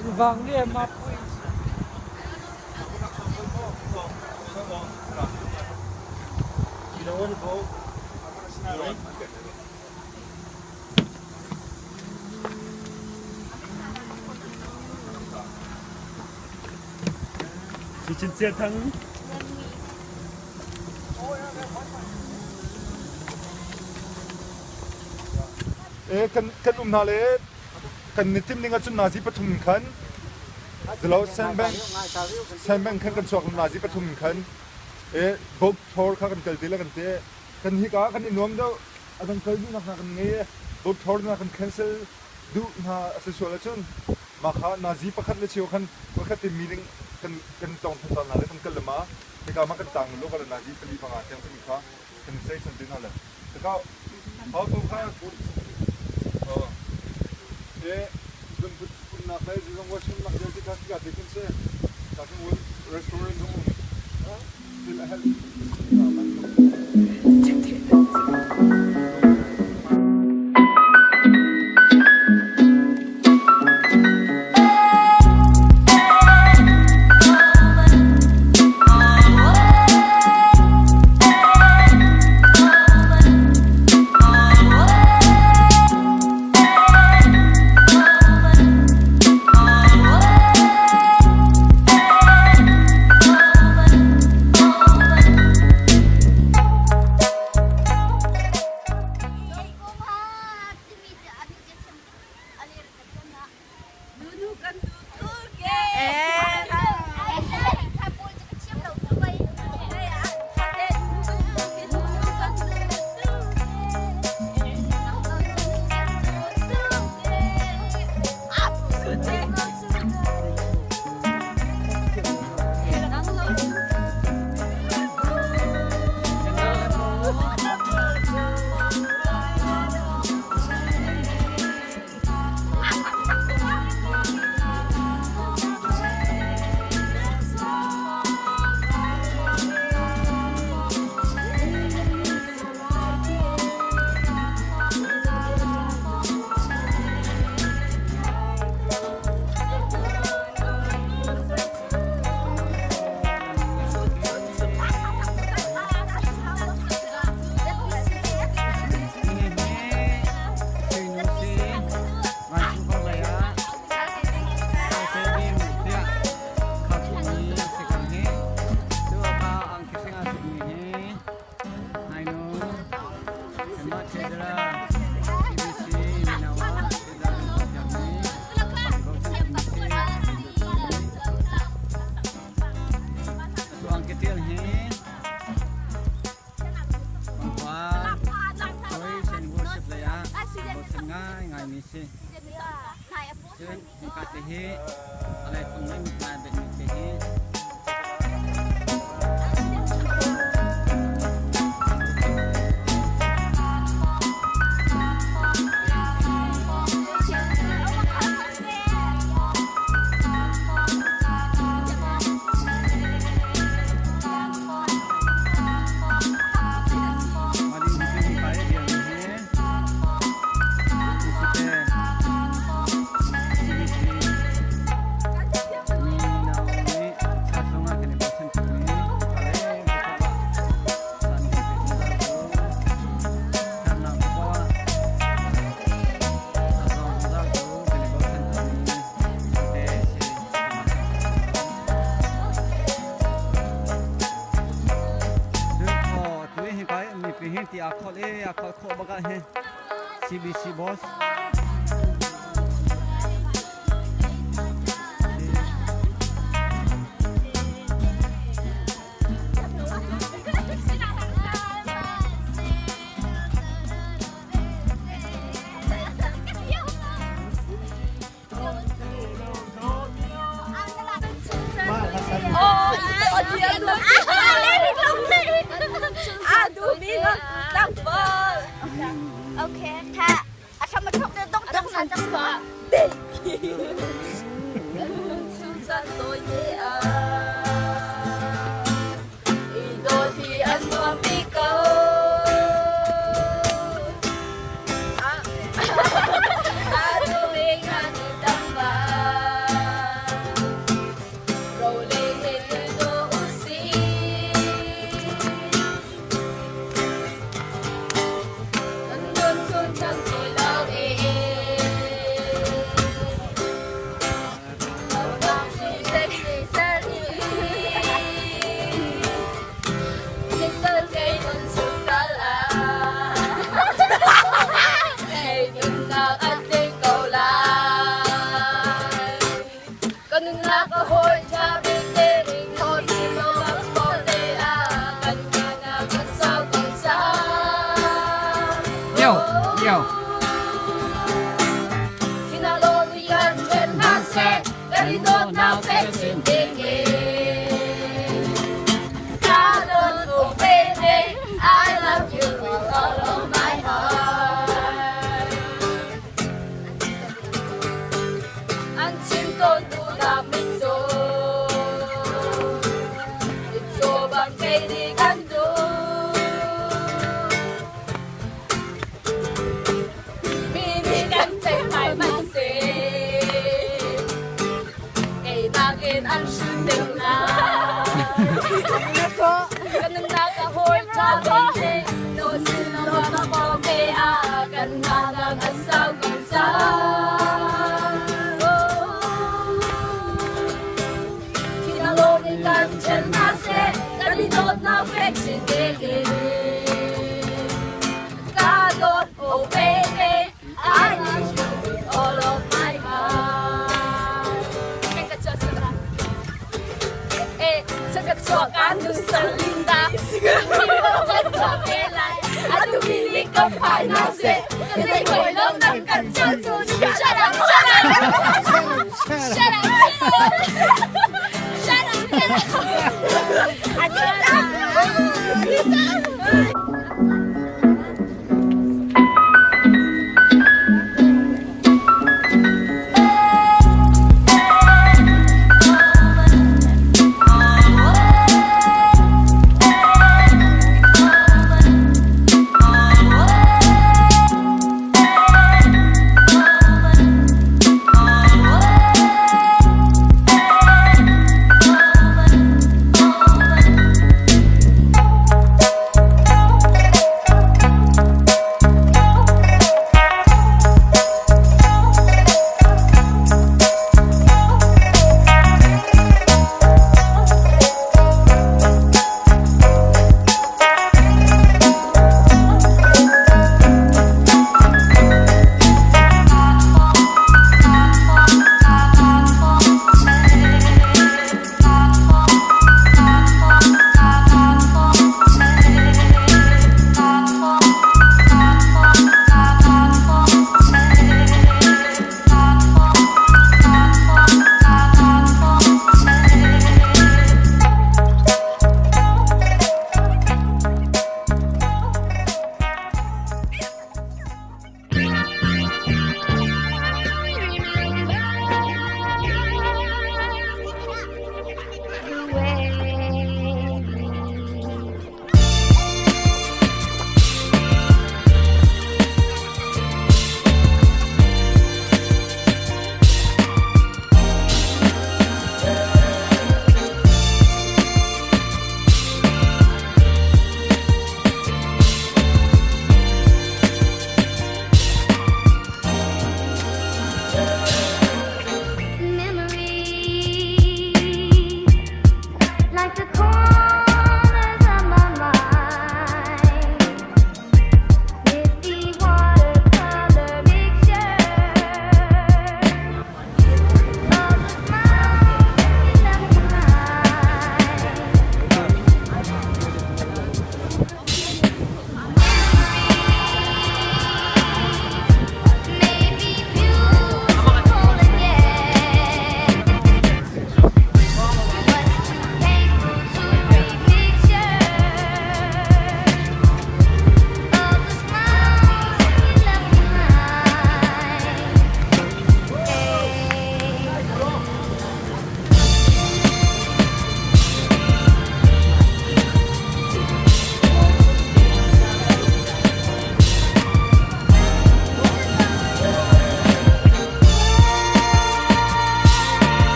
Engvang nge mapui? You don't want to go? Right? Chinchin thang. E kan kan um hna le kan ni tim ning ahcun nazi pathum in khan zalo sandbank sandbank khan kan chuak nazi pathum in khan e boat tour kha kan kal te le kan te kan hika kan i nuam deuh a dang kal duhnak hna kan ngei e boat tour hna kan cancel duh hna a si sual ahcun mah kha nazi pakhat le cheu khan pakhat te meeting kan kan tong than ta hna le kan kal le ma hika ma kan tang lo kala nazi pali panga tiang kan kha kan sei san te hna le Saka auto kha e lungput putnak le zizong washroom nak vialte kha khika te khin si. Ka khin restaurant zong um. Thil a helh. bochan ngaingai mi si. Cun hika te hi Palai Thong nih mithmai a benhmi te hi Mah ding hi cu hika i a dirmi hi Ti aa kholh i aa kholh khawh bak ah hin CBC boss. Yo, yo. Oh, baby.